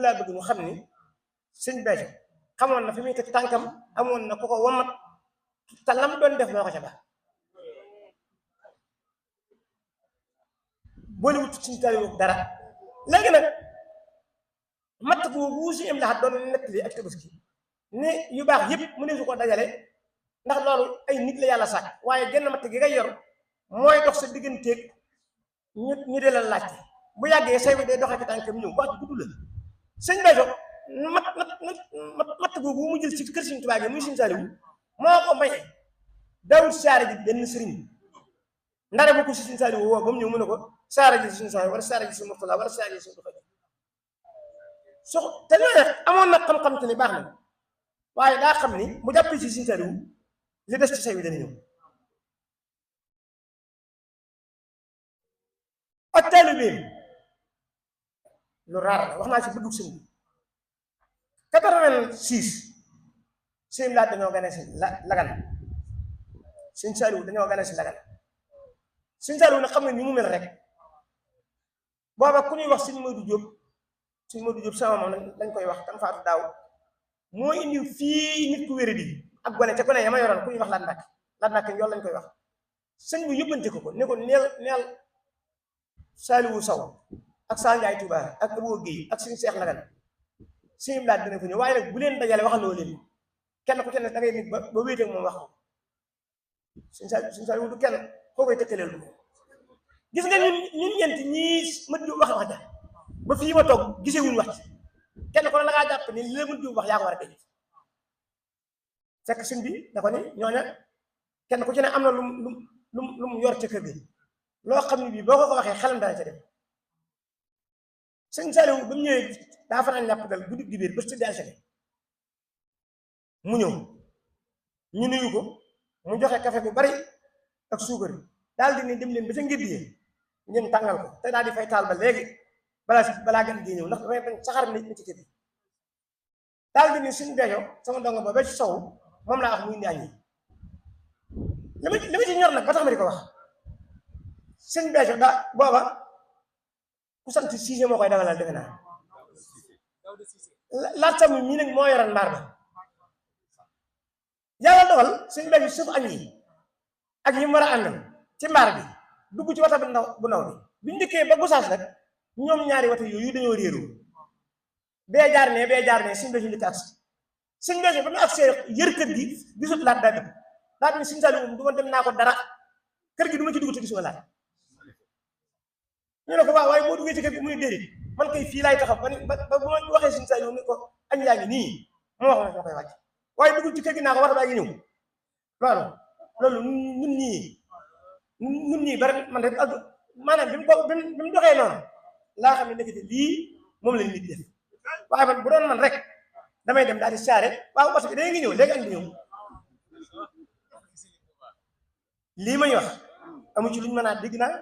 laa bëgg ñu xam ni sëñ Béthio xamoon na fi muy teg tànkam amoon na ku ko womat te lam doon def moo ko ca baax boole wut suñu taaliwu dara léegi nag matt boobu si am laxat doon nettali ak tabaski ne yu baax yëpp mu ne su ko dajale ndax loolu ay nit la yàlla sàkk waaye genn matt gi ngay yor mooy dox sa digganteeg ñu de la laajte bu yàggee say bi day doxee ci tànkam ñëw wax ji gudd la sëñ Béthio matt boobu mu jël ci kër Sëñ Tuubaa gi muy Sëñ Saaliwu moo ko maye dawul saare ji benn sëriñ ndare bu ko si Sëñ Saaliwu woo ba mu ñëw mu ne ko saare ji Sëñ Saaliwu wala saare ji Sëñ Murtala wala saare ji Sëñ Tuubaa te ñooñu amoon na xam-xam te ni baax na waaye daa xam ni mu jàppee ci Sëñ Saaliwu li des ci say bi dana ñëw ak taalibeem lu raar la wax naa ci bëggug sëñ bi 86 sëñ laat dañoo gane si lagan Sëñ Saaliwu dañoo gane si lagan Sëñ Saaliwu nag xam ne ni mu mel rek booba ku ñuy wax sëñ Modou Diop sama moom lañ koy wax tam faatu daaw moo indi fii nit ku wéri di ak gone ca gone yama yoroon ku ñuy wax laat ndàkk njool lañ koy wax sëñ bu yóbbante ko ne ko neel Saaliwu Saw ak Saa Njaay Tuubaa ak Abou Guèye ak suñu Seex Lagan sëñ laat dina ko ñëw waaye nag bu leen dajale waxaloo leen kenn ku ci ne da ngay nit ba wéeteeg moom wax ko suñu Saaliwu du kenn koo koy tëkkaleel du gis nga ñun ñeent ñii mët ju wax ja ba fii ma toog gisewuñ wax ci kenn ko ne la ngaa jàpp ni li la mët ju wax yaa ko war a dégg fekk sëñ bi da ko ni ñooña kenn ku ci ne am na lu mu yor ca kër gi loo xam ne bii boo ko waxee xelam dana ca dem Sëñ Saaliwu ba mu ñëwee daa fanaan ñàpp dal guddi dibéer ba tëdd altine mu ñëw ñu nuyu ko mu joxe café bu bari ak suukar daal di ne dem leen ba ca ngir yee ngeen tàngal ko te daal di fay taal ba léegi balaa gën di ñëw ndax damay bañ saxar nit ñi ci kër gi daal di ne Sëñ Béthio sama ndongo ba ci sow moom laa wax muy indi añ yi li ma ci ñor nag ba tax ma di ko wax Sëñ Béthio daa booba ku sant Siise moo koy dawalal defe naa laat samu ñii nag moo yoroon mbaar ba yàlla dogal Sëñ Béthio suuf añ yi ak yi mu war a àndal ci mbaar bi dugg ci wata bu ndaw bi biñu dikkee ba Gosaas nag ñoom ñaari wata yooyu dañoo réeroo bee jaar ne Sëñ Béthio njëkk agsi Sëñ Béthio ba mu agsee yër kër gi gisut laat daa dem laat ni Sëñ Saaliwu du ma dem naa ko dara kër gi du ma ci dugg te gisuma laat ñu ne ko waaw waaye boo duggee ci kër gi muy déedéet man kay fii laay taxaw ba bu ma waxee Sëñ Saaliwu ni ko añ yaa ngi nii moo wax ma koy wàcc waaye duggul ci kër gi naa ko war baa ngi ñëw loolu ñun ñii bari man rek maanaam bi mu doxee noonu laa xam ne nekkati lii moom la nit def waaye man bu doon man rek damay dem daal di saare waaw parce que day ngi ñëw léegi andi ñëw lii may wax amu ci luñ mën a dégg naa